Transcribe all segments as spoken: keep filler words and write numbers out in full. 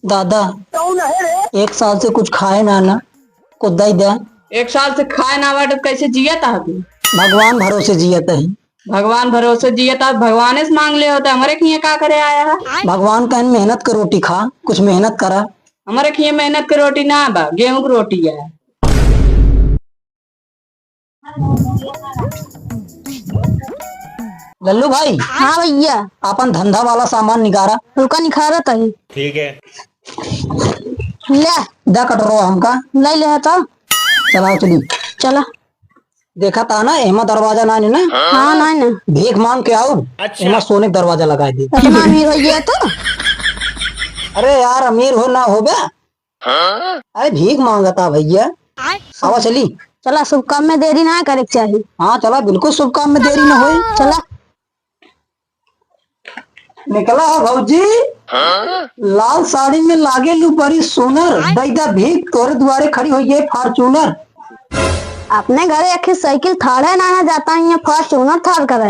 दादा, एक साल से कुछ खाए ना ना, कुछ दे दे। एक साल से खाए ना बाटे, कैसे जियत है तू? भगवान भरोसे जियत है। भगवान भरोसे जियत है, भगवाने से मांग ले होता, हमरे किए का करे आया है? भगवान कहन मेहनत के रोटी खा, कुछ मेहनत करा। हमरे किए मेहनत के रोटी ना बा, गेहूं की रोटी है। लल्लू भाई। हाँ भैया। अपन धंधा वाला सामान निकारा। रुका, निखारत है। ठीक है। ले। दा कटोरवा हमका। ले ले तो। चलाओ चली। चला। देखा था ना, एमा दरवाजा ना है ना? हाँ, ना है ना। भीख मांग के आओ। अच्छा। एमा सोने का दरवाजा लगाए दे। इतना अमीर हो गया तो? अरे यार, अमीर हो ना हो बे, अरे भीख मांगता भैया। आवा चली। चला, शुभ काम में देरी ना करे के चाही। हाँ चला, बिल्कुल शुभ काम में देरी ना होई। चला। निकला हो भौजी, लाल साड़ी में लागे लू बड़ी सुनर, दैदा भीख तोरे दुआरे खड़ी होई है Fortuner। अपने घरे एक ही साइकिल थार है ना, ना जाता है ये Fortuner थार करे।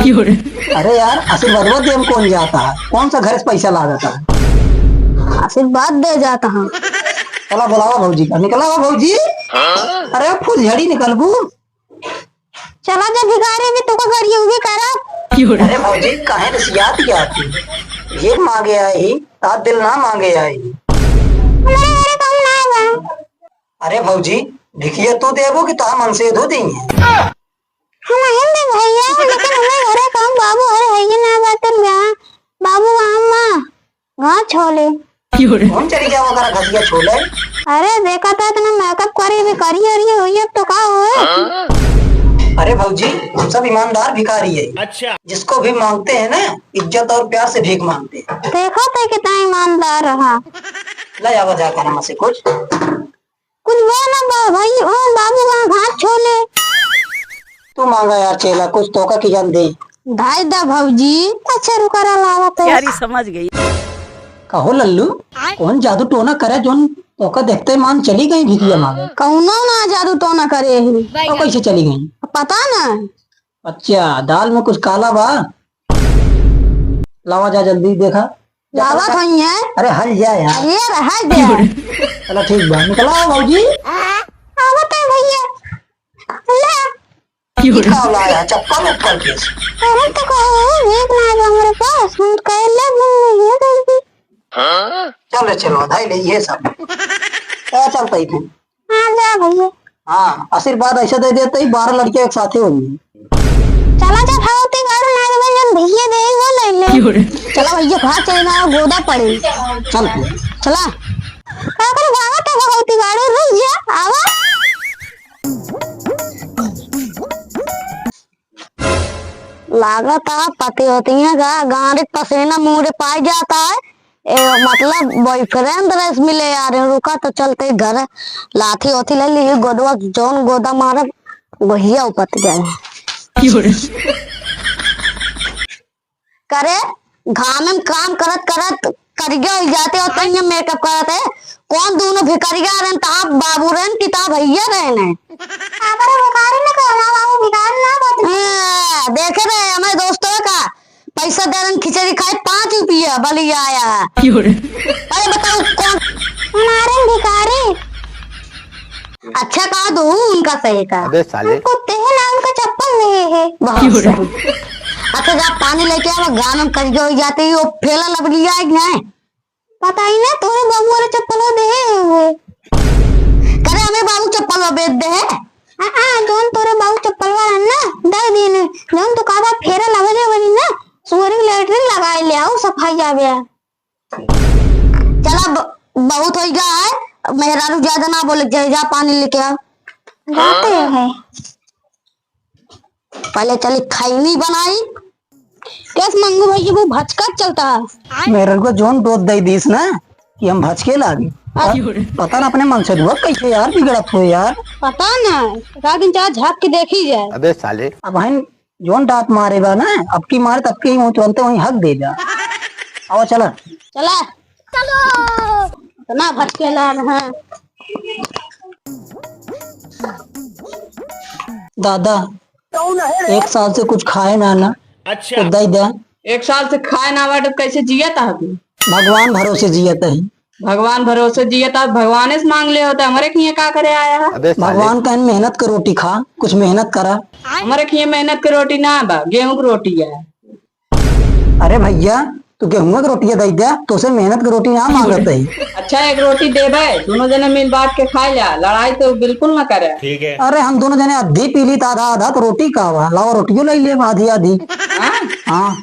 अरे यार, आशीर्वाद देम कौन जाता है? कौन सा घर से पैसा लागता है? आशीर्वाद दे जाता हूँ। चला बुलावा भौजी का। निकला हो भौजी। अरे फुलझड़ी निकलबू। चला जा भिखारी भी तुका गरियउबे करब। अरे भौजी, काहे रिसियात जाती? भीख मांगे आई ही, तात दिल ना मांगे आई ही। हमरे घरे कहूँ ना बा। अरे भौजी, भिखिया तू देबू कि तोहार मनसेधू देइहैं? हम आइन दे भैया, लेकिन हमरे घरे कहूँ बाबू हरे हइये ना बाटे बा। बाबू आमा घास छोले। घूम चली जाओ अगर घसिया छोले। अरे देखा था इतना makeup करी भी करी और ये हुई अब तो का हुए? अरे भौजी, हम सब ईमानदार भिखारी है। अच्छा। जिसको भी मांगते हैं ना, इज्जत और प्यार से भीख मांगते हैं। देखा था कितना ईमानदार रहा। ले आवा जा खाना में से कुछ। कुछ बोला बा-, भाई, ओ बाबू, वहाँ घास छोले। तू मांगा यार चेला, कुछ तोका की जान दे। धाई दा भौजी, अच्छा रुका रहा, लावत है। यारी समझ गई। कहो लल्लू, कौन जादू टोना करे जोन तोका देखते मान चली गई भिखिया मांगे? कौनो ना जादू टोना करे ही। तो कैसे चली गई? पता ना। अच्छा, दाल में कुछ काला बा? लावा जा जल्दी देखा। लावा जा। कहीं है? अरे हल जा यार। अरे यार, हल जा। चला ठीक बा, निकला भौजी। आवत है भैया। ला। का लाया चप्पल ऊपर के? अरे तो कहो, भीख ना है हमारे पास, हम कह ले, भूल गए गलती। चलो, चलो, धाई ले ये सब। क्या चलता ही फिर? हाँ, जा भैया। हाँ, आशीर्वाद ऐसे दे देते ही बारह लड़के एक साथे हो गए। चला जा, खाओ ते गाड़ी ना देवे, जन भैया दे ही वो ले ले। चला भैया, खा चले ना, गोदा पड़े। चल। चला। का करे गावा तो बहुत ही गाड़ी रुक जा, आवा। लागत है पति होती है का गाड़ी पसीना मुँह पाई जाता है। ए, मतलब boyfriend रस मिले यार, रुका तो चलते घर, लाठी ओथी ले ली, गोदवा जौन गोदा मारब, गोहिया उपत जाए। करे, घाम में काम करत करत करिया हो जाते हो, तो ये makeup करत है। कौन दोनों भिखारिया रहन, ता बाबू रहन कि ता भैया रहन है? हमारे भिखारी ना कहना, बाबू भिखारी ना कहते। हाँ, देखे रहे हमारे दोस्तों का, पैसा दे रहे खिचड़ी खाए, पाँच रुपया बलिया आया है। क्यों रे? अरे बताओ कौन? हमारे भिखारी। अच्छा कहा दो उनका सही का। अबे साले। हमको तेल और उनका चप्पल नहीं है। बहुत क्यों रे? सही। अच्छा जा पानी लेके आओ, गाँव में करिया हो जाते ही वो फेला लबलिया है कि नहीं? पता ही ना, तोरे बाबू वाला चप्पलवा देहे हुए। करे हमें बाबू चप्पलवा बेच दे है। आ, आ, जौन तोरे बाबू चप्पलवा रहन ना, दे दीन। जौन तू कहबा फेरा लवले वही ना, सुअरी के लेटरिन लगाए ले आओ, सफाई आवे। चला ब-, बहुत हो गया है, मेहरारू ज्यादा ना बोले, जा, जा पानी लेके आ। जाते हैं। पहले चली खैनी बनाई। कैस मंगू भैया वो भचकत चलता है। मेरे को जोन डोज दे दीस ना कि हम भचके लागे। आ- पता ना अपने मनसेधुआ कैसे यार बिगड़त हो यार। पता ना, रात दिन चाहे झाँक के देखी जाए। अबे साले। अब हन जोन डांट मारे बा ना, अब की मारे तब के ही तुरंत वहीं हक दे जा। आओ चला। चला। चलो। इतना भचके लाग है। दादा, एक साल से कुछ खाए ना ना। अच्छा। तो दे दे। एक साल से खाए ना बाटे, कैसे जियत है तू? भगवान भरोसे जियत है। भगवान भरोसे जियत, आज भगवाने से मांग ले होता, हमरे खिए का करे आया है? अबे साले। भगवान कहन मेहनत के रोटी खा, कुछ मेहनत करा। हमरे खिए मेहनत के रोटी ना बा, गेहूं के रोटी है। अरे भैया, तू गेहूं के रोटिया दे दे, तोसे मेहनत के रोटी ना मांगत है। अच्छा, एक रोटी देबे, दोनों जने मिल बांट के खा जा, लड़ाई तो बिल्कुल ना करे। ठीक है। अरे हम दोनों जने आधी पी ली, तो आधा आधा तो रोटी का बा, लावा रोटियो ले ले आधी आधी। हाँ? हाँ,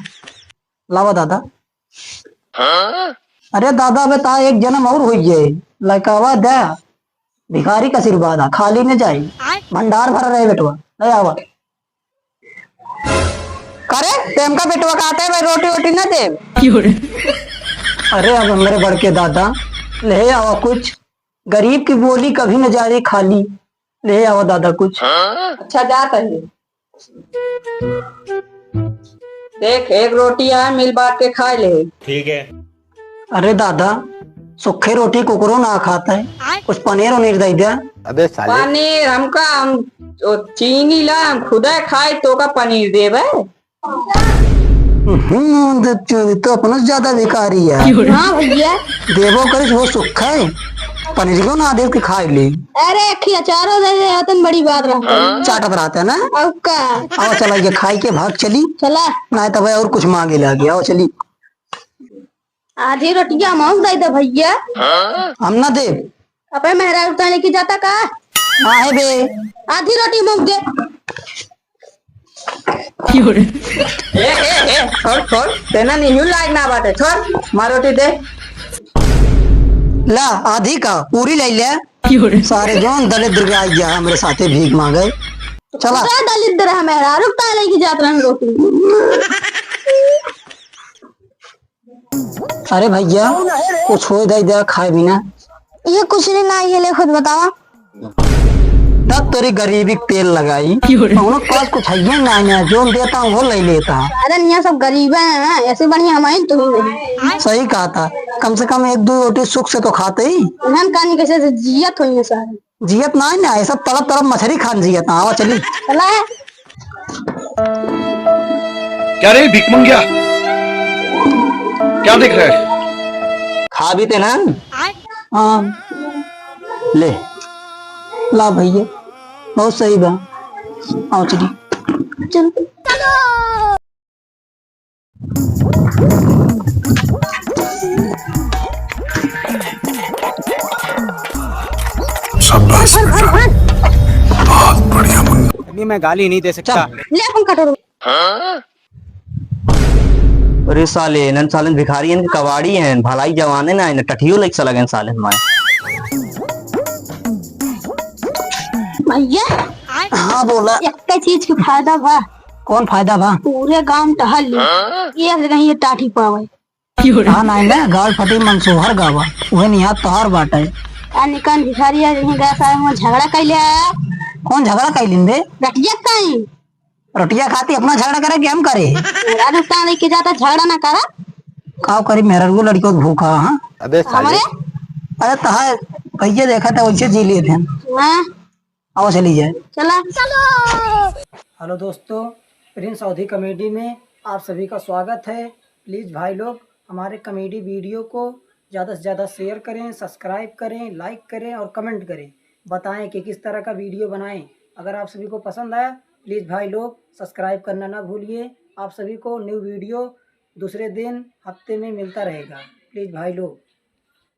लावा दादा। अरे दादा, अबे ता एक जन्म और होई जाए, लइकावा दे, भिखारी का आशीर्वाद आ, खाली न जाई, भंडार भरा रहे बेटवा, ले आवा। करे, तेमका बेटवा कहते भाई रोटी वोटी न दे। क्यों रे? अरे अब हमरे बड़के दादा, ले आवा कुछ, गरीब की बोली कभी न जाए खाली, ले आवा दादा कुछ। अच्छा जात है। देख, एक रोटी है, मिल बांट के खाए ले। ठीक है। अरे दादा, सूखे रोटी कुकरो ना खाता है, कुछ पनीर उनीर दे दे। अबे साले। पनीर हमका, हम ओ, चीनी ला, हम खुदे खाए तो का पनीर देबे? हम्म, तो, तो, तो अपना ज्यादा बेकारी है। हाँ भैया। देबो करिस वो सूखा है, पनीर को ना देव के खाए ले। अरे, एक ही अचारो दे दे, हतन बड़ी बात रहता है। चाटत रहता है ना? अब का? आओ चला, ये खाई के भाग चली। चला। ना तो भाई और कुछ मांगे लागे, आओ चली। आधी रोटिया मऊ दे दे भैया। हम ना देब। अबे मेहरारू उतना लेके जाता का? ना है बे। आधी रोटी मऊ दे। क्यों रे? ए, ए, ए, छोड़, छोड़। तेना नहीं लायक ना बाटे, छोड़। मार रोटी दे। ला, आधी का, पूरी ले ले। क्यों रे? सारे जौन दलिद्र के आई गया हमरे साथे भीख मांगे। चला। पूरा दलिद्र है मेहरारू उतना लेके जात रहन रोटी। अरे भैया, कुछ हो दे दे खाए बिना। ये कुछ नहीं ना, ये ले खुद बतावा। तब तोरी गरीबी के तेल लगाई। क्यों रे? उन लोग पास कुछ है ही ना, ना, जो देता हूँ वो ले लेता। अरे नहीं, सब गरीब हैं, ऐसे बढ़िया हम ही तो नहीं। सही कहा था, कम से कम एक दो रोटी सुख से तो खाते ही। उन्हन कानी कैसे से जियत होई है सारे। जियत ना है ना, ये सब तड़प तड़प मछली खान जियत ना। आवा चली। चला है। क्या रे भिकमंगिया, क्या देख रहा है? खा भी ते ना। हाँ। ले। ला भैया, बहुत सही बा। आओ चली। चल। शाबाश बेटा, बहुत बढ़िया मुन्ना। अभी मैं गाली नहीं दे सकता। ले अपन कटोरा। अरे साले, इन्हन साले भिखारी, इनके कबाड़ी हैं, भलाई जवाने ना, इन्हन टठियो लइक से लगेन साले हमारे। भैया, हाँ, बोला। एक चीज के फायदा बा। कौन फायदा बा? पूरे गांव टहल ली, एक जगह ये टाठी पावे। हाँ, नहीं ना, गाल फटी मनसोहर गावा, उहे निहार तोहार बाटे। आ निकन भिखारी है, यहीं गया साहब, वहाँ झगड़ा कैले आया। कौन झगड़ा कैलिन बे? रटिया कहीं। रटिया खाती अपना झगड़ा करे कि हम करे? मेरा रुपया लेके जाता, झगड़ा ना करा। का करी, मेरा रुको लड़कियों को भूखा, हाँ? अबे साले। हमारे? अरे तहार भैया देखा था, वैसे जी लिए थे। हाँ। आओ चली जाए। चला। Hello दोस्तों, प्रिंस अवधी कॉमेडी में आप सभी का स्वागत है। प्लीज भाई लोग, हमारे कॉमेडी वीडियो को ज़्यादा से ज़्यादा शेयर करें, सब्सक्राइब करें, लाइक करें और कमेंट करें। बताएं कि किस तरह का वीडियो बनाएं। अगर आप सभी को पसंद आया, प्लीज भाई लोग सब्सक्राइब करना ना भूलिए। आप सभी को न्यू वीडियो दूसरे दिन हफ्ते में मिलता रहेगा। प्लीज भाई लोग।